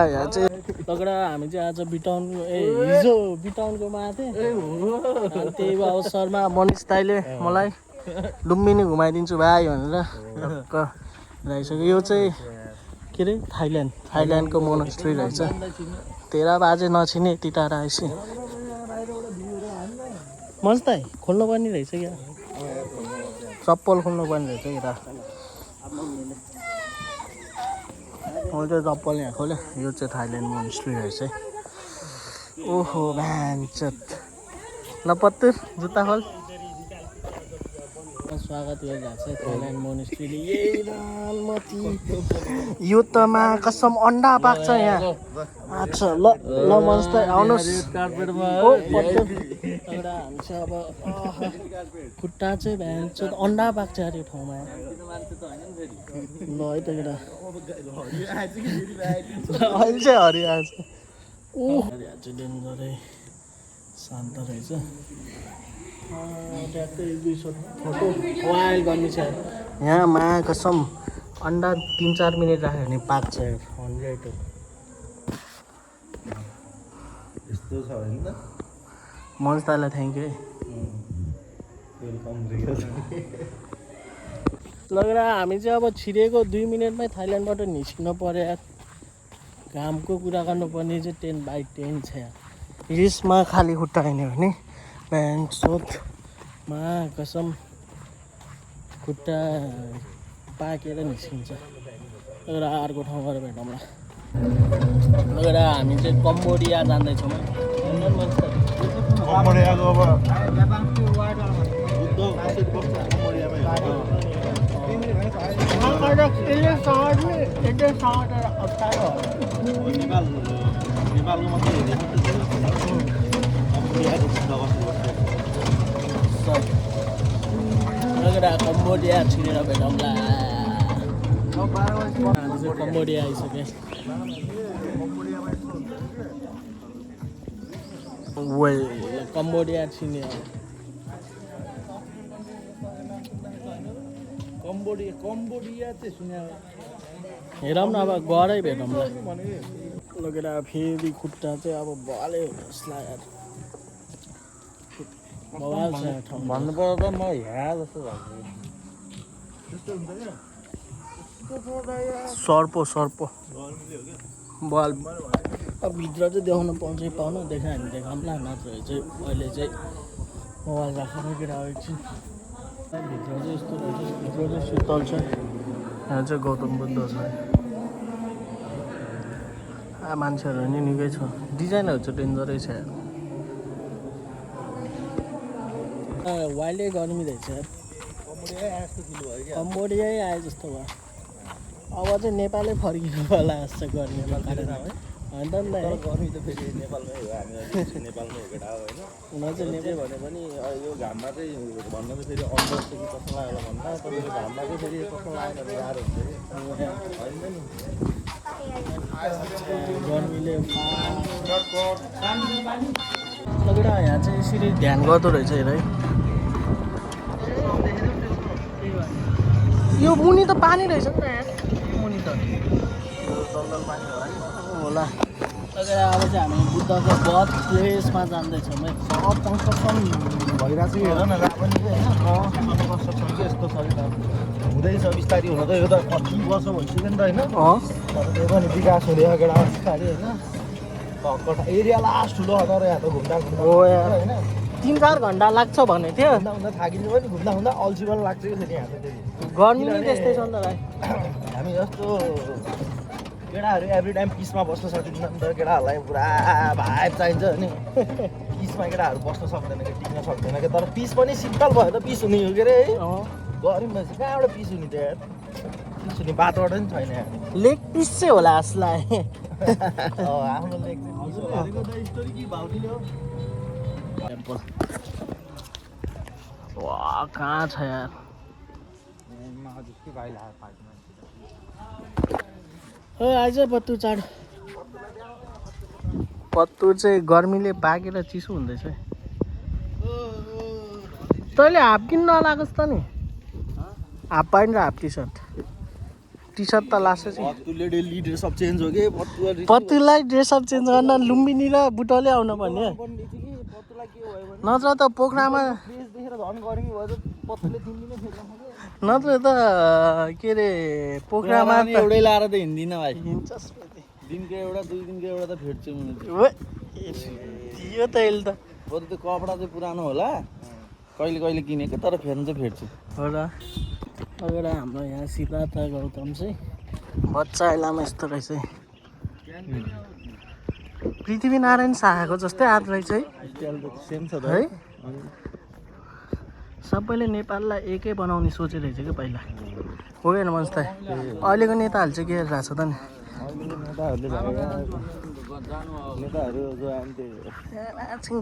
यहाँ चाहिँ लगडा हामी चाहिँ आज हिजो बिटाउनको माथि त्यही अवसरमा मनिष दाइले मलाई लुम्बिनी घुमाइदिन्छु भाइ भनेर टक्क ल्याइसक्यो। यो चाहिँ के अरे थाइल्यान्डको मोनास्ट्री रहेछ। 13 बाजे नछिने यति टाढा आएपछि मनिष दाइ खोल्नु पर्ने रहेछ क्या, चप्पल खोल्नु पर्ने रहेछ यता। मैले चाहिँ चप्पल यहाँ खोलेँ। यो चाहिँ थाइल्यान्ड मोनास्ट्री रहेछ। ओहो भ्यान्चत ल पत्तु जुत्ता खोल। स्वागत गरिरहेको छ थाइल्यान्ड मोनास्ट्रीले। यही रामती यो त मा कसम अन्डा पाक्छ यहाँ। अच्छा ल ल मनिष दाइ आउनुहोस्। एउटा हामी चाहिँ अब खुट्टा चाहिँ भ्यान्चत अन्डा पाक्छ अरे ठाउँमा। ल है त केटा अहिले चाहिँ हरिया छ। हरिया चाहिँ डेन्जरै शान्त रहेछ। ट्याक्कै 200 फोटो वाइल्ड गर्नु छ यहाँ। मा कसम अन्डा 3-4 मिनट राख्यो भने पाक्छ 100। यस्तो छ होइन त। मनिष दाइलाई थ्याङ्क यू है। लगेर हामी चाहिँ अब छिरेको 2 मिनटमै थाइल्यान्डबाट निस्किनु पर्यो यार। घामको कुरा गर्नुपर्ने चाहिँ 10/10 छ यार। रिसमा खाली खुट्टा हिँड्यो भने प्यान्ट सोतमा कसम खुट्टा पाकेर निस्किन्छ। लगेर अर्को ठाउँ गएर भेटौँला। लगेर हामी चाहिँ कम्बोडिया जाँदैछौँ। कम्बोडिया छिरेर भेटौँला। हामी चाहिँ कम्बोडिया आइसक्यो। कम्बोडिया छिने कम्बोडिया चाहिँ सुने हेरौँ न अब गरै भेटौँला। लगेर फेरि खुट्टा चाहिँ अब भले यसलाई यार बवाल छ ठाउँ भन्नुपर्दा त म यहाँ जस्तो सर्पो बल अब भित्र चाहिँ देखाउनु पाउँछ कि पाउनु देखा हामी देखाउँला। नत्र चाहिँ अहिले चाहिँ मोबाइल राखेर गिराएको छु। भित्र चाहिँ यस्तो रहेछ। भित्र चाहिँ शीतल छ। यहाँ चाहिँ गौतम बुद्ध छ। मान्छेहरू नि निकै छ। डिजाइनहरू चाहिँ डेन्जरै छ यार। वाइल्डै गर्मी रहेछ यार। कम्बोडिया आए जस्तो भयो। अब चाहिँ नेपालै फर्किनु पर्ला जस्तो गर्मीमा कारण है होइन त गर्मी त फेरि नेपालमै हो। हामी नेपालमै हो केटा होइन। उनीहरू चाहिँ नेपाल भने पनि यो घाममा चाहिँ भन्न त फेरि अन्डर चाहिँ कस्तो लाग्यो भन्दा तपाईँको घाममा चाहिँ फेरि कस्तो लाग्यो भने गाह्रो हुन्छ कि होइन नि। गर्मीले लगेर यहाँ चाहिँ यसरी ध्यान गर्दो रहेछ हेर है। यो मुनि त पानी रहेछ नि त यहाँ। मुनि त दलदल पानी होला। लगेर अब चाहिँ हामी बुद्धको बर्थ प्लेसमा जाँदैछौँ है। सब कन्स्ट्रक्सन भइरहेको छ हेर न। रा पनि होइन कन्स्ट्रक्सन चाहिँ यस्तो छ कि त हुँदैछ बिस्तारै हुन त। यो त 25 वर्ष भइसक्यो नि त होइन। तर त्यो पनि विकास हुँदैछ केटा बिस्तारै होइन। एरिया लास्ट ठुलो तर यहाँ त घुम्दा हो यार होइन 3-4 घन्टा लाग्छ भने थियो। घुम्दा थाकिन्छ पनि घुम्दा अल्छी पनि लाग्छ कि फेरि यहाँ त फेरि गर्मी नै त्यस्तै छ नि त भाइ। हामी जस्तो केटाहरू एभ्री टाइम पिसमा बस्न सकिँदैन नि त। केटाहरूलाई पुरा भाइब चाहिन्छ नि। पिसमा केटाहरू बस्न सक्दैन कि टिक्न सक्दैन कि। तर पिस पनि सिम्पल भयो त पिस हुने हो के अरे है। गर्मी भएपछि कहाँबाट पिस हुने त यार। पिस हुने बाटोबाट नि छैन यार। लेग पिस चाहिँ होला जसलाई। आफ्नो लेग वाह कहाँ छ यार। आइज पत्तु चाड। पत्तु चाहिँ गर्मीले पाकेर चिसो हुँदैछ। तैँले हाफ किन्न नलागोस् त नि। हाफ प्यान्ट र half T-shirt T-shirt त लास्ट पत्तुले डेली ड्रेसअप चेन्ज हो कि पत्तुलाई ड्रेसअप चेन्ज गर्न लुम्बिनी र बुटोले आउनु पर्ने पत्तुलाई के भयो भने नत्र त पोखरामा ड्रेस देखेर झन् गर्मी भयो पत्तुले 3 दिनै फेर्न नत्र त के अरे पोखरामा एउटै लाएर त हिँड्दिन भाइ हिँड्छस् दिनको एउटा 2 दिनको एउटा त फेर्छु म यो त अहिले त बरु त्यो कपडा चाहिँ पुरानो होला कहिले कहिले किनेको तर फेर्नु चाहिँ फेर्छु हो र अगाडि हाम्रो यहाँ सिद्धार्थ गौतम चाहिँ बच्चा बेलामा यस्तो रहेछ है पृथ्वीनारायण शाहको जस्तै हात रहेछ है सेम छ है सबैले नेपाललाई एकै बनाउने सोचिरहेछ कि पहिला हो होइन मन्स त अहिलेको नेताहरूले चाहिँ के गरिरहेको छ त नि नेताहरू जो आउँथे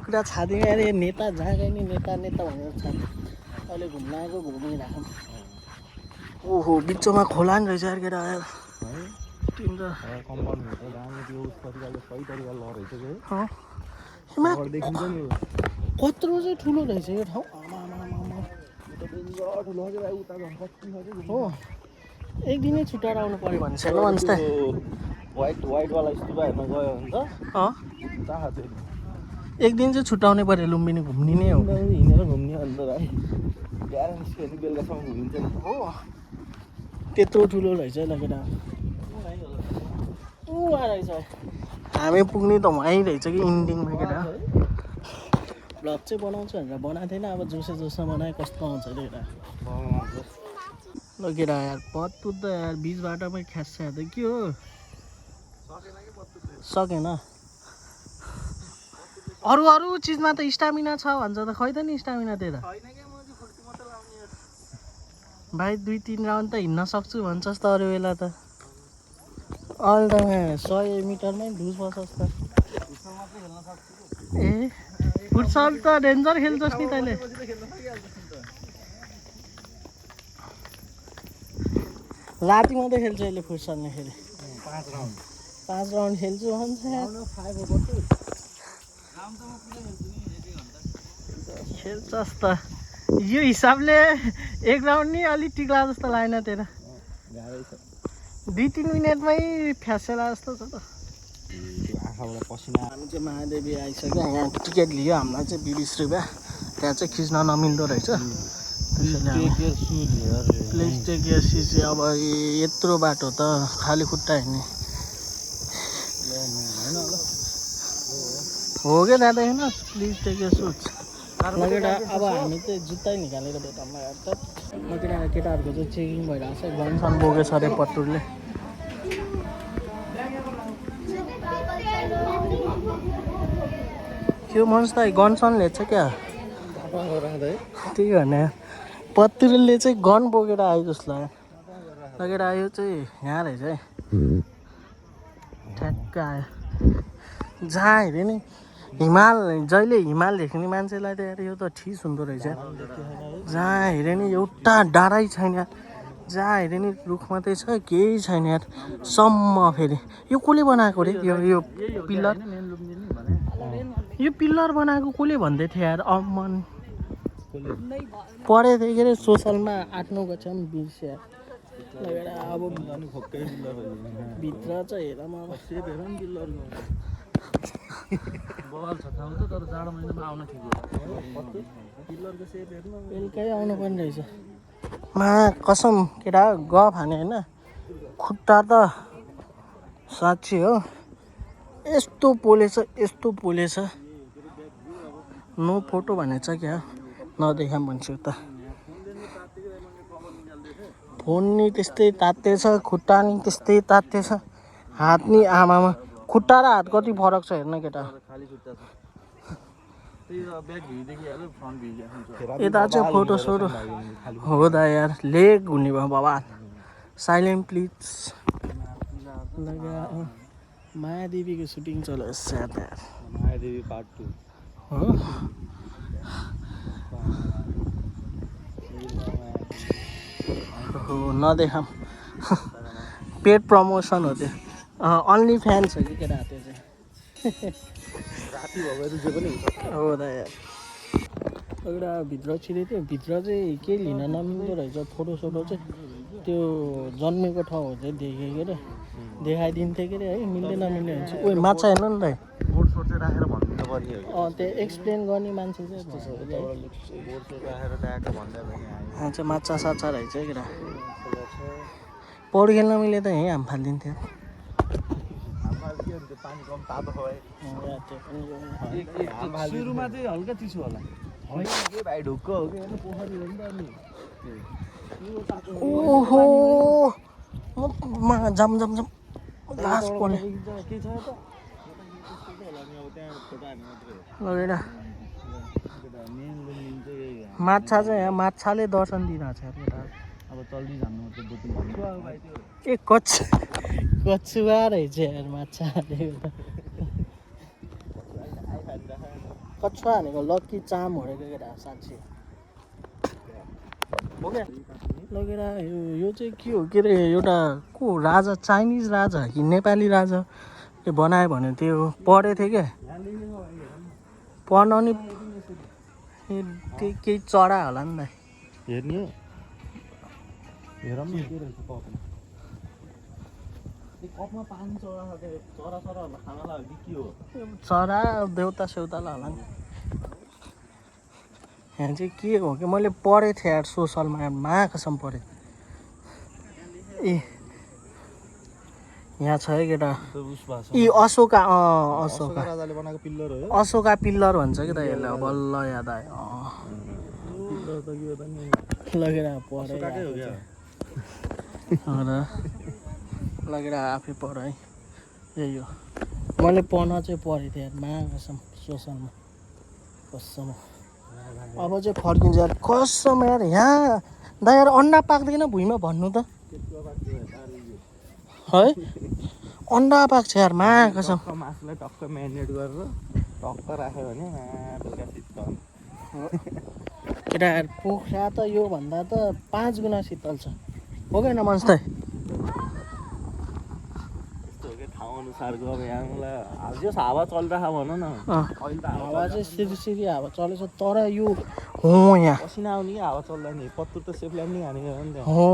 कुरा छादियो अरे नेता जहाँ गयो नि नेता नेता भनेर छाड्यो अहिले घुम्न आएको घुमिराखौँ ओहो बिचमा खोला नि रहेछ यार केटा तिम्रो कत्रो चाहिँ ठुलो रहेछ यो ठाउँ हो एक दिनै छुट्याएर आउनु पऱ्यो भने छैन भन्छ त वाइटवाला स्तुपा हेर्न गयो भने त एक दिन चाहिँ छुट्याउनै पऱ्यो लुम्बिनी घुम्ने नै हो हिँडेर घुम्ने अन्त भाइ बिहान निस्क्यो बेलुकासम्म घुमिन्छ नि हो त्यत्रो ठुलो रहेछ ल केटा ऊ रहेछ हामी पुग्ने त वहीँ रहेछ कि इन्डिङमा केटा भ्लग चाहिँ बनाउँछु भनेर बनाएको थिएन अब जोसे बनाए कस्तो आउँछ अरे केटा ल केटा यार पत्तु त यार बिच बाटोमै ख्यास त के हो सकेन अरू चिजमा त स्टामिना छ भन्छ त खै त नि स्टामिना त्यता भाइ 2-3 राउन्ड त हिँड्न सक्छु भन्छस् त अरू बेला त अहिले त 100 मिटरमै ढुस बस्छस् त ए फुटसल त डेन्जर खेल्छस् नि तैँले राति मात्रै खेल्छु अहिले फुटसल नखेले 5 राउन्ड खेल्छु भन्छ खेल्छस् त यो हिसाबले 1 राउन्ड नि अलिक टिक्ला जस्तो लागेन तेरो 2-3 मिनटमै फ्यासेला जस्तो छ त आँखाबाट पसिना हामी चाहिँ महादेवी आइसक्यो यहाँ टिकट लियो हामीलाई चाहिँ 20 रुपियाँ त्यहाँ चाहिँ खिच्न नमिल्दो रहेछ प्लिज टेक योर सिज अब यत्रो बाटो त खाली खुट्टा हिँड्ने हो क्या दादा होइन प्लिज टेक योर सुज केटा अब हामी चाहिँ जुत्तै निकालेर भेटाउँमा त केटाहरूको चाहिँ चेकिङ भइरहेको छ गनसन बोकेछ अरे पत्तुरले त्यो मन्स्ता गनसनले छ क्या त्यही भने पत्तुरले चाहिँ गन बोकेर आयो जस्तो लाग्यो लगेर आयो चाहिँ यहाँ रहेछ है ठ्याक्क आयो जहाँ हेऱ्यो नि हिमाल जहिले हिमाल देख्ने मान्छेलाई त यार यो त ठिस हुँदो रहेछ जहाँ हेऱ्यो नि एउटा डाँडै छैन यार जहाँ हेऱ्यो नि रुख मात्रै छ केही छैन यार सम्म फेरि यो कसले बनाएको रे यो पिल्लर बनाएको कसले भन्दै थियो यार अमन पढेको थियो के अरे सोसलमा 8-9 कक्षामा बिर्स्यो अब भित्र चाहिँ हेर म बल छ ठाउँ त तर जाडो महिनामा आउन ठिक हो बेलुकै आउनु पर्ने रहेछ मा कसम केटा गफ हाने होइन खुट्टा त साँच्ची हो यस्तो पोलेछ नो फोटो भनेछ क्या नदेखाम भन्छु त फोन नि त्यस्तै तात्तेछ खुट्टा नि त्यस्तै तात्तेछ हात नि आमामा खुट्टा र हात कति फरक छ हेर्न केटा यता चाहिँ फोटो सोटो हो दा यार लेग हुने भयो बाबा साइलेन्ट प्लिज मायादेवीको सुटिङ चल्यो यार मायादेवी पार्ट 2 हो नदेखाम पेड प्रमोसन हो त्यो अन्ली फ्यान्स हो कि केटा त्यो चाहिँ राति भयो भने जे पनि हुन्छ हो दा यार एउटा भित्र छिरेको थियो भित्र चाहिँ केही लिन नमिल्दो रहेछ फोटोसोटो चाहिँ त्यो जन्मेको ठाउँ चाहिँ देखेँ के अरे देखाइदिन्थ्यो के अरे है मिल्दै नमिल्ने हुन्छ ओ माछा हेर्नु नि त बोर्ड सोर्ड चाहिँ राखेर भन्नु त पर्यो त्यो एक्सप्लेन गर्ने मान्छे चाहिँ बोर्ड सोर्ड राखेर ड्याएको भन्दा पनि चाहिँ माछा साछा रहेछ क्या पौडी खेल्न मिले त यहीँ हाम फालिदिन्थ्यो पानी कम तातो भयो सुरुमा चाहिँ हल्का चिसो होला होइन के भाइ ढुक्क हो कि होइन पोखरी हो नि त अनि ओहो जम जम जम लास पर्ने के छ त लगेर माछा चाहिँ यहाँ माछाले दर्शन दिइरहेको छ केटा अब चल्दी जानु त्यो बोतल ए कछुवा रहेछ यार माछा कछुवा हानेको लक्की चाम होडेको केटा साँच्ची हो क्या लगेर यो चाहिँ के हो के अरे एउटा को राजा चाइनिज राजा कि नेपाली राजाले बनायो भने त्यो पढेको थियो क्या पढ्न नि केही चरा होला नि त हेर्ने हो हेरौँ न के रहेछ कपमा कपमा पानी चरा चराहरूलाई खाना लाग्यो कि के हो चरा देउता सेउतालाई होला नि यहाँ चाहिँ के हो कि मैले पढेको थिएँ यार सोसलमा महाकसम पढेँ ए यहाँ छ है केटा यी अशोका अशोका राजाले बनाएको पिल्लर हो अशोका पिल्लर भन्छ कि त यसलाई बल्ल याद आयो लगेर पढेँ लगेर आफै पढ है यही हो मैले पढ्न चाहिँ पढेको थिएँ महाकसम सोसलमा कसम अब चाहिँ फर्किन्छ यार कसम यार यहाँ दा यार अन्डा पाक्दैन भुइँमा भन्नु त है अन्डा पाक्छ यार महाकसम मासुलाई टक्क म्यारिनेट गरेर टक्क राख्यो भने बेलुका शीतल केटा यार पोखरा त योभन्दा त 5 गुणा शीतल छ हो कि होइन मन्स्दै अनुसारको अब यहाँलाई जस हावा चलिरहेको भन न अहिले त हावा चाहिँ सिरी हावा चलेछ तर यो हो यहाँ पसिना आउने कि हावा चल्दा नि पत्तुर त सेफ्ल्यान्ड नि हानेको हो नि त हो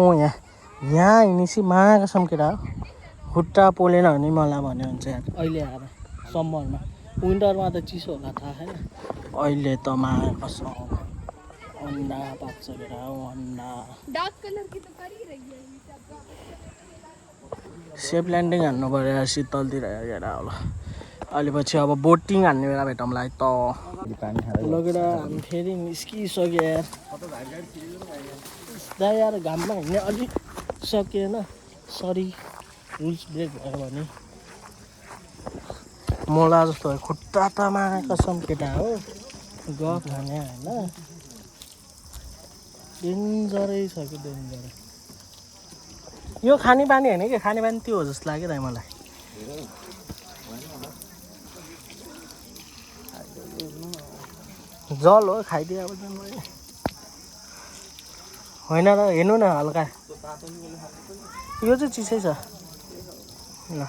यहाँ हिँडेपछि महाकसम केटा खुट्टा पोलेन भने मलाई भन्यो भने चाहिँ अहिले आएर समरमा विन्टरमा त चिसो होला थाहा छैन अहिले त महाकसम अन्डा पाक्छ केटा अन्डा डार्क कलर की तो कर ही रही है सेफ ल्यान्डिङ हान्नु पऱ्यो शीतलतिर हेरेर होला अहिले पछि अब बोटिङ हान्ने बेला भेटौँला है त लगेर हामी फेरि निस्किसक्यो यार दा यार घाममा हिँड्ने अलिक सकिएन सरी रुल्स ब्रेक भयो भने मोला जस्तो भयो खुट्टा त कसम केटा हो गफ खाने होइन डेन्जरै छ कि डेन्जर यो खानेपानी होइन कि खानेपानी त्यो हो जस्तो लाग्यो त मलाई जल हो खाइदियो अब होइन र हेर्नु न हल्का यो चाहिँ चिसै छ ल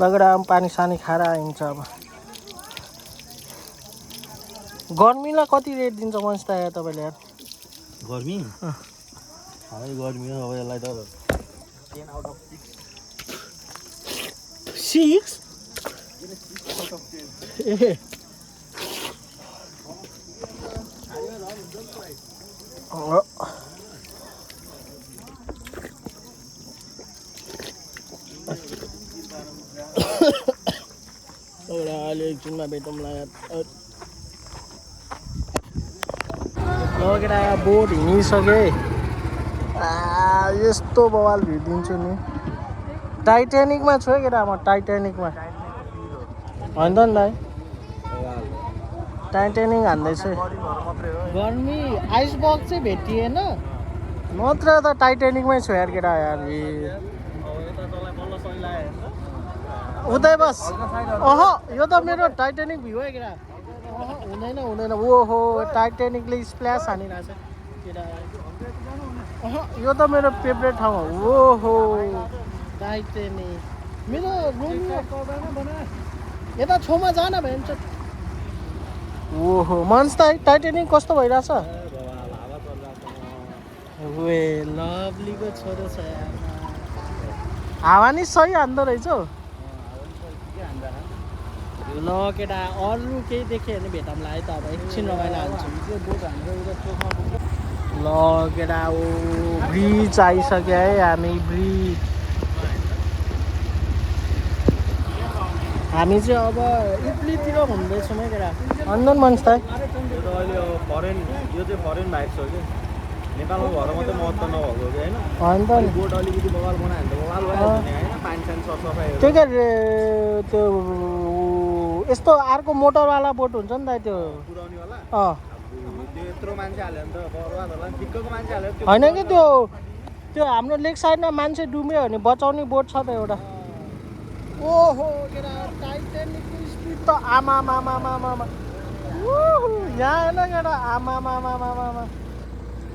लगेर पानी सानी खाएर आइन्छ अब गर्मीलाई कति रेट दिन्छ मन्स्ता यार तपाईँले यार गर्मी गर्मी हो अब यसलाई त 10 out of 6 6 ए एउटा अहिले एकछिनमा भेटौँला लगेर बोट हिँडिसकेँ यस्तो बवाल भिडिदिन्छु नि टाइटेनिकमा छु है केटा म टाइटेनिकमा होइन त नि दाइ टाइटेनिक हान्दैछु गर्मी आइस बक्स चाहिँ भेटिएन नत्र त टाइटेनिकमै छु यार केटा यार उतै बस अह यो त मेरो टाइटेनिक भ्यू है केटा हुँदैन ओहो टाइटेनिकले स्प्ल्यास हानिरहेछ केटा यो त मेरो फेभरेट ठाउँ हो ओहो टाइटेनिक मेरो रुम यता छेउमा जान भन्छ ओहो मन्स टाइटानिक कस्तो भइरहेछ हावा चलिरहेको वे लभलीको छोरो छ हावा नि सही हान्दो रहेछ हौ। ल केटा अरू केही देख्यो भने भेटौँला है त अब एकछिन रमाइलो हाल्छु ल केटा ओ ब्रिज आइसक्यो है हामी ब्रिज हामी चाहिँ अब इटलीतिर घुम्दैछौँ है केटा अन्त मन्स यो त अहिले अब फरेन यो चाहिँ फरेन भाइब्स हो कि नेपालको घर मात्रै महत्त्व नभएको कि होइन अन्त बोट अलिकति बगाल बनायो भने त बगाल भइहाल्छ नि होइन पानी सानी सरसफाइ त्यो के अरे त्यो यस्तो अर्को मोटरवाला बोट हुन्छ नि त त्यो पुऱ्याउनेवाला अँ त्यो यत्रो मान्छे हाल्यो भने त बर्बाद होला नि ठिक्कको मान्छे हाल्यो त्यो होइन कि त्यो हाम्रो लेक साइडमा मान्छे डुब्यो भने बचाउने बोट छ त एउटा ओहो केटा टाइटानिकको स्पिड त आमा यहाँ हेर्न केटा आमा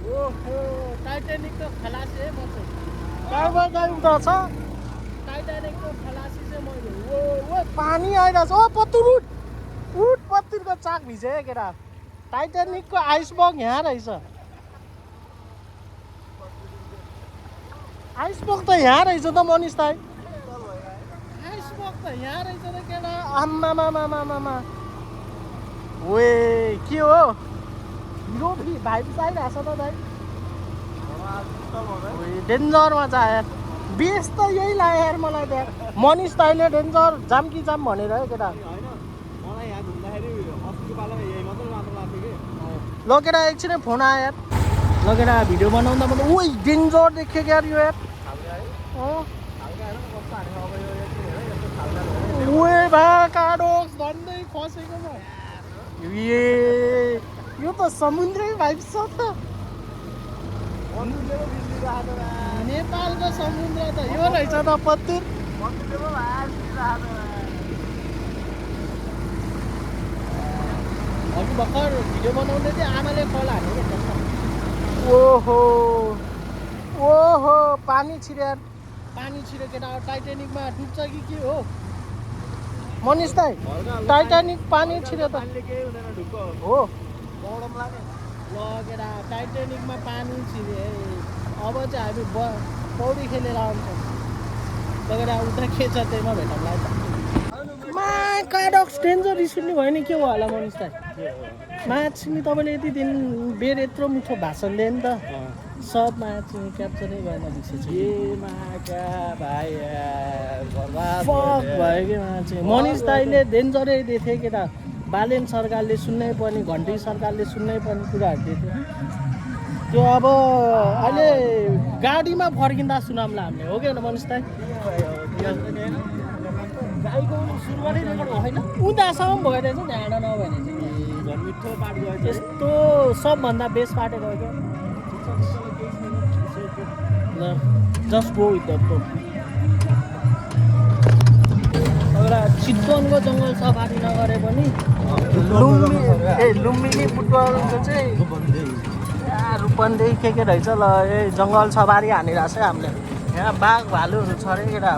ओहो टाइटानिकको खलासी है म चाहिँ कहाँ उता छ टाइटानिकको खलासी चाहिँ मैले ओ पानी आइरहेछ ओ पत्तुर उठ पत्तुरको चाक भिज्यो है केटा टाइटानिकको आइसबर्ग यहाँ रहेछ आइसबर्ग त यहाँ रहेछ त मनिष दाइ आइसबर्ग त यहाँ रहेछ त केटा आम्मामामामामा ओए के हो हिरो भाइब्स आइरहेछ त दाइ डेन्जरमा छ यार बेस त यही लाग्यो यार मलाई त्यहाँ मनिष दाइले डेन्जर जाम कि जाम भनेर है केटा होइन मलाई यहाँ घुम्दाखेरि अस्तिको पालामा यही मात्रै लाग्थ्यो कि ल केटा एकछिनै फोन आयो यार ल केटा भिडियो बनाउँदा पनि ओइ डेन्जर देख्यो क्या यार यो यार ओए भा काडोक्स भन्दै खसेको म यो त समुद्रै भाइब्स छ त नेपालको समुद्र त यो रहेछ त पत्तुर अघि भर्खर भिडियो बनाउँदै चाहिँ आमाले कल हानेको ओहो पानी छिर्यो केटा टाइटानिकमा डुब्छ कि के हो मनिष दाइ टाइटानिक पानी छिर्यो त हो ल केटा टाइटानिकमा पानी छिर्यो है अब चाहिँ हामी पौडी खेलेर आउँछौँ लगेर उता के छ त्यहीमा भेटौँला है त मा काडक्स डेन्जर रिस उठ्ने भयो नि के हो होला मनिष दाइ माछिनी तपाईँले यति दिन बेर यत्रो मिठो भाषण दियो नि त सब माछिनी क्याप्चरै गर्न बिर्सेछु फक भयो कि मान्छे मनिष दाइले डेन्जरै दिएको थियो केटा बालेन सरकारले सुन्नै पर्ने घन्टी सरकारले सुन्नै पर्ने कुराहरू दिएको थियो त्यो अब अहिले गाडीमा फर्किँदा सुनाउँला हामीले हो कि होइन मनिष दाइ गाईको सुरुवातै रेकर्ड होइन उतासम्म भइरहेछ ढाँडा नभएर चाहिँ मिठो पाठ गयो यस्तो सबभन्दा बेस्ट पाटे गयो ल just go with the flow एउटा चितवनको जङ्गल सफारी नगरे पनि लुम्बिनी फुटबलको चाहिँ रूपन्देही के रहेछ ल ए जङ्गल सफारी हानिरहेको छ हामीले यहाँ बाघ भालुहरू छ अरे केटा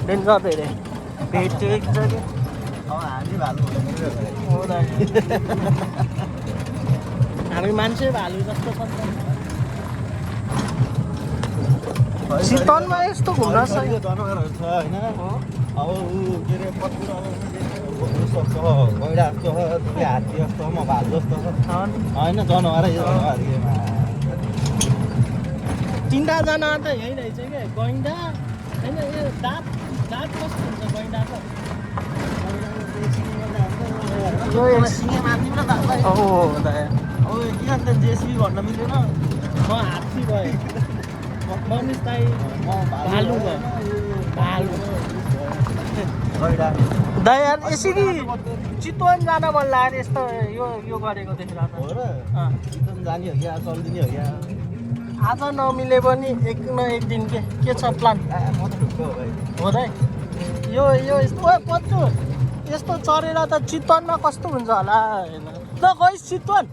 डेन्जर धेरै भेटेको छ कि हामी मान्छे भालु जस्तो छ चितवनमा यस्तो घुम्न जनावरहरू छ होइन अब ऊ के अरे पत्तुर जस्तो छ गैडा जस्तो छ हात्ती जस्तो म भालु जस्तो छ होइन जनावरै जनावर तिनवटा जनावर त यहीँ रहेछ क्या गैँडा होइन यो दाँत कस्तो हुन्छ गैँडाको किन त जेसीबी भन्न मिल्दैन म हात्ती भएँ मनिष दाइ भालु भयो भालु दाइ यार यसरी चितवन जान मन लाग्यो यस्तो यो गरेको देखेर हो र चितवन जाने हो क्या चल्दिने हो क्या आज नमिले पनि एक न एक दिन के छ प्लान म त ढुक्क हो भाइ हो दाइ यो यस्तो पत्तु यस्तो चरेर त चितवनमा कस्तो हुन्छ होला ल गइस चितवन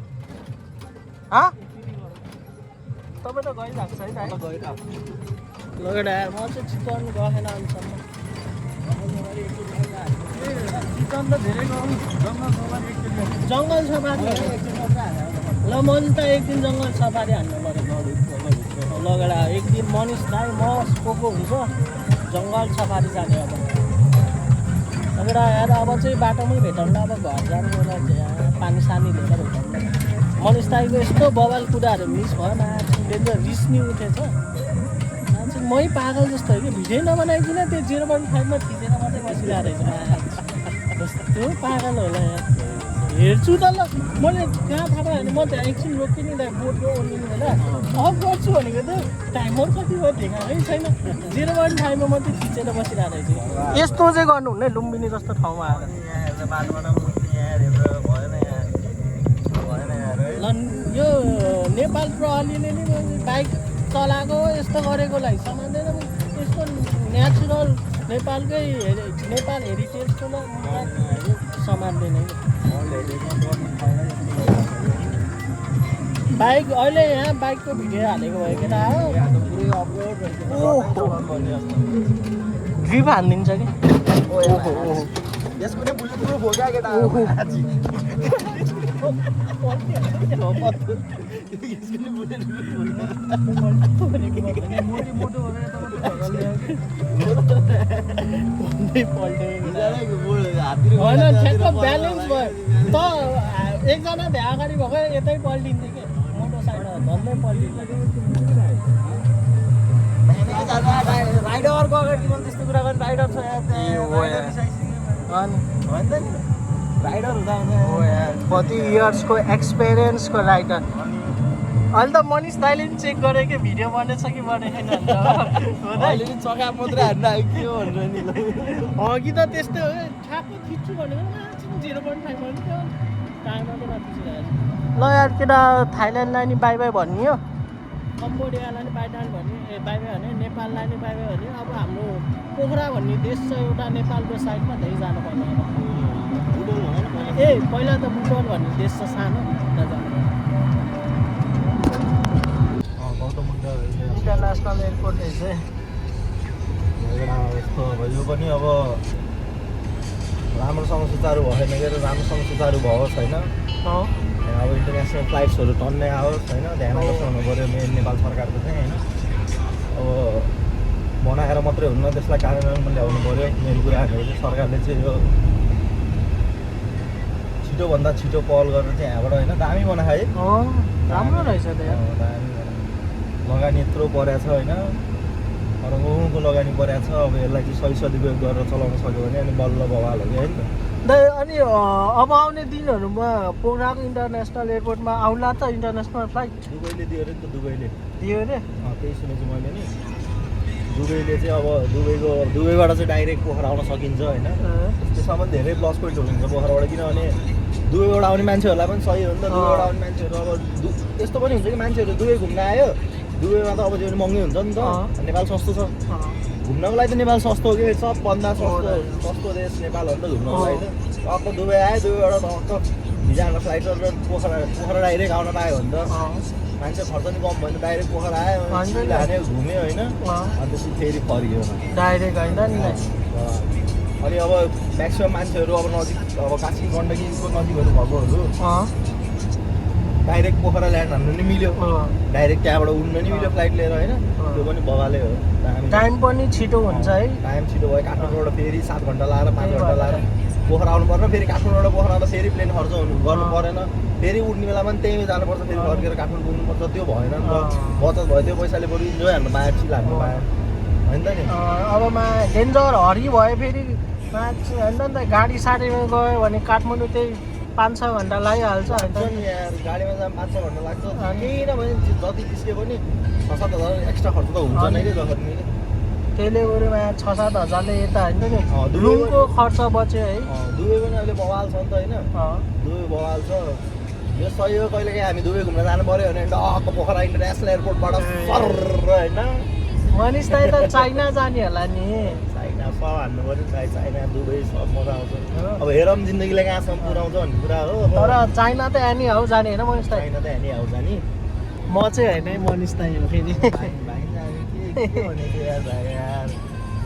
तपाईँ त गइरहेको छ है दाइ लगेर म चाहिँ चितवन गएन अहिलेसम्म अन्त धेरै गरौँ जङ्गल सफारी एकचोटि जङ्गल सफारी ल मैले त एक दिन जङ्गल सफारी हान्नु पऱ्यो लगेर एक दिन मनिष दाई म को हुन्छ जङ्गल सफारी जाने अब लगेर यार अब चाहिँ बाटोमै भेटौँला अब घर जानु बेला पानी सानी लिएर भेटौँला मनिष दाईको यस्तो बवाल कुराहरू मिस भयो डेन्जर रिस नि उठेछ मान्छे मै पागल जस्तो हो कि भिडियो नबनाइकन त्यो 0.5मा थिचेर मात्रै बसिरहेको रहेछ कस्तो पागल होला यार हेर्छु त ल मैले कहाँ थाहा पाएँ भने म त्यहाँ एकछिन रोकिने त बोटको ओर्लिनु होला अफ गर्छु भनेको त टाइमर कति भयो देखाएकै छैन 0.5मा मात्रै थिचेर बसिरहेको रहेछ यस्तो चाहिँ गर्नुहुन्न लुम्बिनी जस्तो ठाउँमा आएर ल यो नेपाल प्रहरीले नि बाइक चलाएको यस्तो गरेकोलाई समान्दैन यस्तो नेचुरल नेपालकै नेपाल हेरिटेजको समान्दैन बाइक अहिले यहाँ बाइकको भिडियो हालेको भयो केटा ड्रिप हानिदिन्छ कि यसको नि बुलेट प्रुफ हो क्या केटा होइन ठ्याक्क ब्यालेन्स भयो त एकजना भ्या अगाडि भएको यतै पल्टिन्थ्यो कि मोटरसाइकल धन्दै पल्टिन्थ्यो राइडरको अगाडि मैले त्यस्तो कुरा गर्ने राइडर छ अनि राइडर हुँदा कति इयर्सको एक्सपिरियन्सको राइडर अहिले त मनिष दाइले पनि चेक गरे कि भिडियो बनेछ कि बनेन अहिले नि चका मात्रै हान्न आयो के हो भनेर नि अघि त त्यस्तै हो ठ्याक्क खिच्छु भनेको 0.5 भन्थ्यो टाइममा त नथिचिरहेको ल यार केटा थाइल्यान्डलाई नि बाई बाई भन्ने हो कम्बोडियालाई नि बाई बाई भन्ने बाई बाई भने नेपाललाई नि बाई बाई भने अब हाम्रो पोखरा भन्ने देश छ एउटा नेपालको साइडमा धेरै जानुपर्ने ए पहिला त बुटोल भन्ने देश छ सानो इन्टरनेसनल एयरपोर्ट रहेछ यो पनि अब राम्रोसँग सुचारू भएन के राम्रोसँग सुचारू भयो छैन अब इन्टरनेसनल फ्लाइट्सहरू टन्नै आओस् होइन ध्यान आकर्षण हुनु पऱ्यो नेपाल सरकारको चाहिँ होइन अब बनाएर मात्रै हुन्न त्यसलाई कार्यान्वयनमा ल्याउनु पऱ्यो मेन कुरा भनेको चाहिँ सरकारले चाहिँ यो छिटोभन्दा छिटो पहल गरेर चाहिँ यहाँबाट होइन दामी बनाए है राम्रो रहेछ त दामी लगानी यत्रो परेको छ होइन अरूको लगानी परेको छ अब यसलाई चाहिँ सही सदुपयोग गरेर चलाउन सक्यो भने अनि बल्ल बवाल हो कि होइन अनि अब आउने दिनहरूमा पोखराको इन्टरनेसनल एयरपोर्टमा आउला त इन्टरनेसनल फ्लाइट दुबईले दियो अरे नि त दुबईले दियो अरे त्यही सुनेछु मैले नि दुबईले चाहिँ अब दुबईबाट चाहिँ डाइरेक्ट पोखरा आउन सकिन्छ होइन त्यसमा पनि धेरै प्लस पोइन्ट हुन्छ पोखराबाट किनभने दुबईबाट आउने मान्छेहरूलाई पनि सही हो नि त दुबईबाट आउने मान्छेहरू अब यस्तो पनि हुन्छ कि मान्छेहरू दुबई घुम्न आयो दुबईमा त अब त्यो महँगै हुन्छ नि त नेपाल सस्तो छ घुम्नको लागि त नेपाल सस्तो हो कि सबभन्दा सस्तो देश नेपाल हो नि त घुम्नको लागि त टक्क दुबई आयो दुबईबाट टक्क भिजाको फ्लाइट पोखरा डाइरेक्ट आउन पायो भने त मान्छे खर्च नि कम भयो भने डाइरेक्ट पोखरा आयो हान्यो घुम्यो होइन अन्त फेरि फर्क्यो डाइरेक्ट होइन नि अनि अब म्याक्सिमम् मान्छेहरू अब नजिक अब कास्की गण्डकीको नजिकहरू भएकोहरू डाइरेक्ट पोखरा ल्यान्ड हान्नु नि मिल्यो डाइरेक्ट त्यहाँबाट उड्नु नि मिल्यो फ्लाइट लिएर होइन त्यो पनि बगाले हो टाइम पनि छिटो हुन्छ है टाइम छिटो भयो काठमाडौँबाट फेरि 7 घन्टा लाएर 5 घन्टा लाएर पोखरा आउनु पर्छ फेरि काठमाडौँबाट पोखरा आउँदा फेरि प्लेन खर्च गर्नु परेन फेरि उड्ने बेलामा पनि त्यहीँ जानुपर्छ फेरि फर्केर काठमाडौँ पुग्नुपर्छ त्यो भएन नि त बचत भयो त्यो पैसाले बरु इन्जोय हान्नु पायो चिल हान्नु पायो होइन त नि अब डेन्जर हरि भयो फेरि होइन नि त गाडी साडीमा गयो भने काठमाडौँ त्यही 5-6 घन्टा लागिहाल्छ गाडीमा जाँदा 5-6 घन्टा लाग्छ केही नभए जति निस्के पनि 6-7 हजार एक्स्ट्रा खर्च त हुन्छ नै कि जसरी त्यसले गऱ्योमा 6-7 हजारले यता होइन नि रुमको खर्च बच्यो है दुबई पनि अहिले बवाल छ नि त होइन दुबई बवाल छ यो सही हो कहिले काहीँ हामी दुबई घुम्न जानु पऱ्यो भने टक्क पोखरा इन्टरनेसनल एयरपोर्टबाट सर होइन मनिष दाइ त चाइना जाने होला नि चाइना सब हान्नु पऱ्यो चाइना दुबई सब मजा आउँछ अब हेरौँ जिन्दगीलाई कहाँसम्म पुऱ्याउँछ भन्ने कुरा हो तर चाइना त एनी हाउ जाने होइन मनिष दाइ चाइना त एनी हाउ जाने म चाहिँ होइन है मनिष दाइ हो फेरि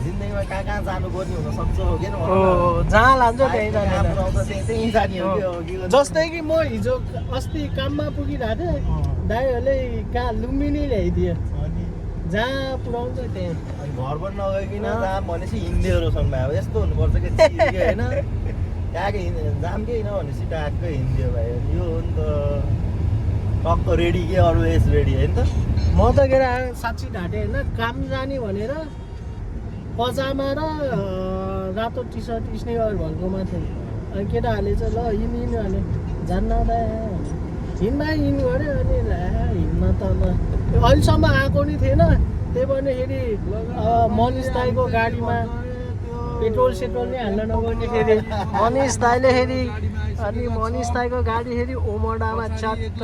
जिन्दगीमा कहाँ कहाँ जानुपर्ने हुनसक्छ हो कि जहाँ लान्छ त्यहीँ जाने त। त्यहीँ जाने हो कि हो कि जस्तै कि म हिजो अस्ति काममा पुगिरहेको थिएँ, दाइहरूले कहाँ लुम्बिनी ल्याइदियो, अनि जहाँ पुऱ्याउँछ त्यहीँ। घर पनि नगइकन जाम भनेपछि हिँड्ने रोशन भाइ अब यस्तो हुनुपर्छ कि होइन कहाँको जामकै हिँड भनेपछि ट्याक्कै हिँड्यो भाइ यो हो नि त टक्क रेडी के अलवेज रेडी होइन त म त केटा साँच्ची ढाँटेँ होइन, काम जाने भनेर पजामा र रातो टी सर्ट स्निकर भएकोमा थिएँ। अनि केटाहरूले चाहिँ ल हिँड भने जान्न त हिँड्दा हिँड गऱ्यो। अनि ला हिँड्न त ल अहिलेसम्म आएको नि थिएन। त्यही भन्दाखेरि मनिष दाईको गाडीमा पेट्रोल सेट्रोल नै हाल्न नगर्नेखेरि मनिष दाईले फेरि अनि मनिष दाईको गाडी फेरि ओमडामा चट्ट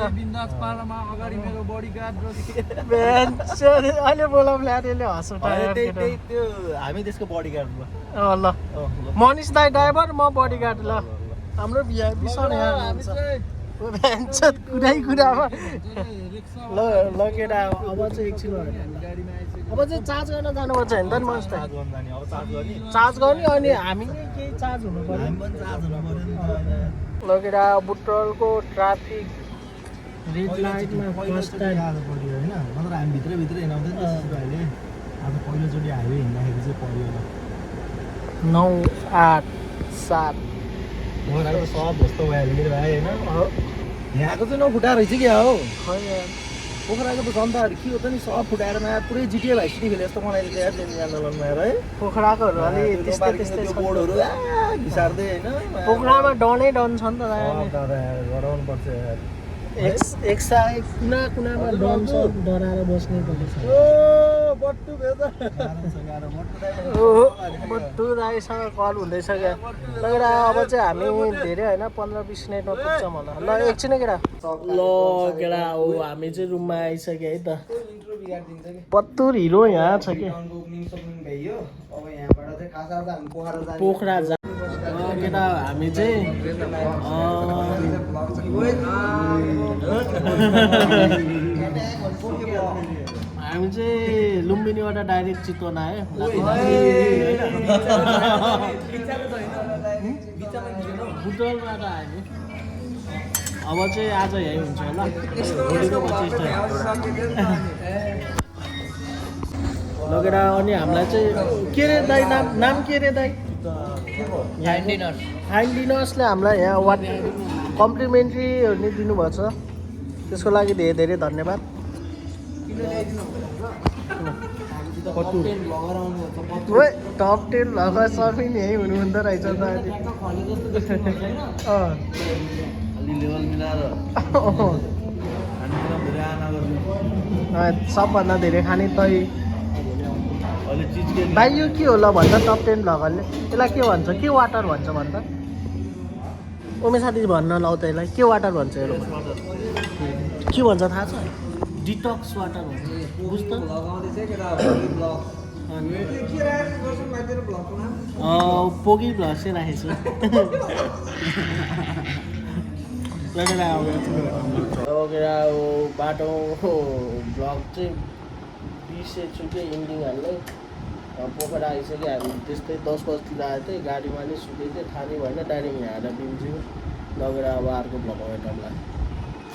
अहिले बोलाउँ ल्याएर हँस उठायो। त्यो हामी त्यसको बडीगार्ड ल ल मनिष दाई ड्राइभर म बडीगार्ड ल हाम्रो भिआइपी छ कुरै कुरामा ल ल केटा अब चाहिँ एकछिन अब चाहिँ चार्ज गर्न जानुपर्छ होइन त नि मनिष दाई चार्ज गर्ने अनि हामी नै केही चार्ज हुनु पर्यो ल केटा बुटोलको ट्राफिक रेड लाइटमा फर्स्ट टाइम होइन नत्र हामी भित्रभित्र हिँडाउँदैन अहिले अब पहिलोचोटि हाइवे हिँड्दाखेरि चाहिँ पऱ्यो होला 9 8 7 पोखराको सब जस्तो भइहाल्यो भाइ होइन यहाँको चाहिँ नफुटा रहेछ क्या हो पोखराको त जनताहरू के हो त नि सब फुटाएर नयाँ पुरै जिटिए भाइ सिटी खेले जस्तो बनाइदिन्छ यार जन आन्दोलनमा हेर है पोखराकोहरू अलि त्यस्तै त्यस्तै त्यो छ बोर्डहरू घिसार्दै होइन पोखरामा डनै डन छ नि त दादा गराउनु पर्छ यार एक कुना कुनामा डन छ डराएर बस्नै पर्छ बट्टु भेदा बट्टु राईसँग कल हुँदैछ क्या लगेर अब चाहिँ हामी धेरै होइन 15-20 मिनटमा पुग्छौँ होला ल एकछिन केटा ल केटा हो हामी चाहिँ रुममा आइसक्यो है त बत्तुर हिरो यहाँ छ कि पोखरा जा केटा हामी चाहिँ हामी चाहिँ लुम्बिनीबाट डाइरेक्ट चितवन आयो बुटोलबाट आयो अब चाहिँ आज यहीँ हुन्छ होला भोलिको लगेर अनि हामीलाई चाहिँ के अरे दाइ नाम के अरे दाइ हाइन्डिनर्सले हामीलाई यहाँ वाट कम्प्लिमेन्ट्रीहरू नि दिनुभएको छ त्यसको लागि धेरै धेरै धन्यवाद टप 10 लगाएर सर्फिङ यहीँ हुनु हुँदो रहेछ त सबभन्दा धेरै खाने तै भाइ यो के होला भन्छ टप 10 भ्लगरले यसलाई के भन्छ के वाटर भन्छ भन्छ उमेश साथी भन्न लाउ त यसलाई के वाटर भन्छ यसलाई के भन्छ थाहा छ डिटक्स वाटर भन्छ बुझ्छ पोगी भ्लग चाहिँ राखेको छु बाटो भ्लग चाहिँ बिर्सेछु कि इन्डिङ हाल्ने पोखरा आइसक्यो हामी त्यस्तै 10 बजीतिर आएको थिएँ गाडीमा नै सुतेको थिएँ थाहा नै भएन डाइरेक्ट यहाँ आएर बिन्छु लगेर अब अर्को भ्लगमा भेटौँला।